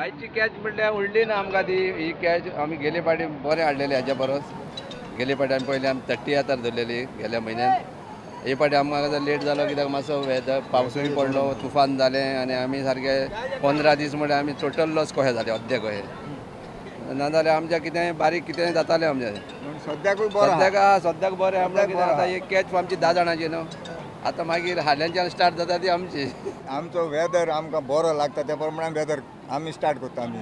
आयची कॅच म्हणल्यार उडली ना आमकां ती. ही कॅच आमी गेले फावटी बरें हाडलेली. हाज्या परस गेले फावटी आमी पयलीं आमी 30 हातार धरलेली गेल्या म्हयन्यान. हे फावटी आमकां लेट जालो कित्याक मातसो वेदर, पावसूय पडलो, तुफान जालें आनी आमी सारके 15 दीस म्हणल्यार आमी टोटल लॉस कशें जालें अद्दे कशें. नाजाल्यार आमच्या कितेंय बारीक कितेंय जातालें आमचें. सद्याकूय बरें. सद्याक बरें आमकां कितें. आतां एक कॅच आमची 10 जाणांची न्हू, आतां मागीर हाल्यांच्यान स्टार्ट जाता ती आमची. आमचो वेदर आमकां बरो लागता त्या प्रमाणे वेदर आमी स्टार्ट करता. आमी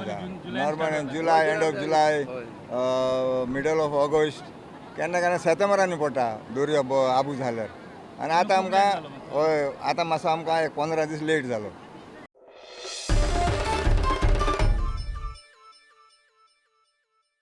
normal July, end of July, middle of August, केन्ना केन्ना सप्टेंबरांनी पडटा दर्या आबू जाल्यार. आनी आतां आमकां हय आतां मातसो आमकां एक 15 दीस लेट जालो.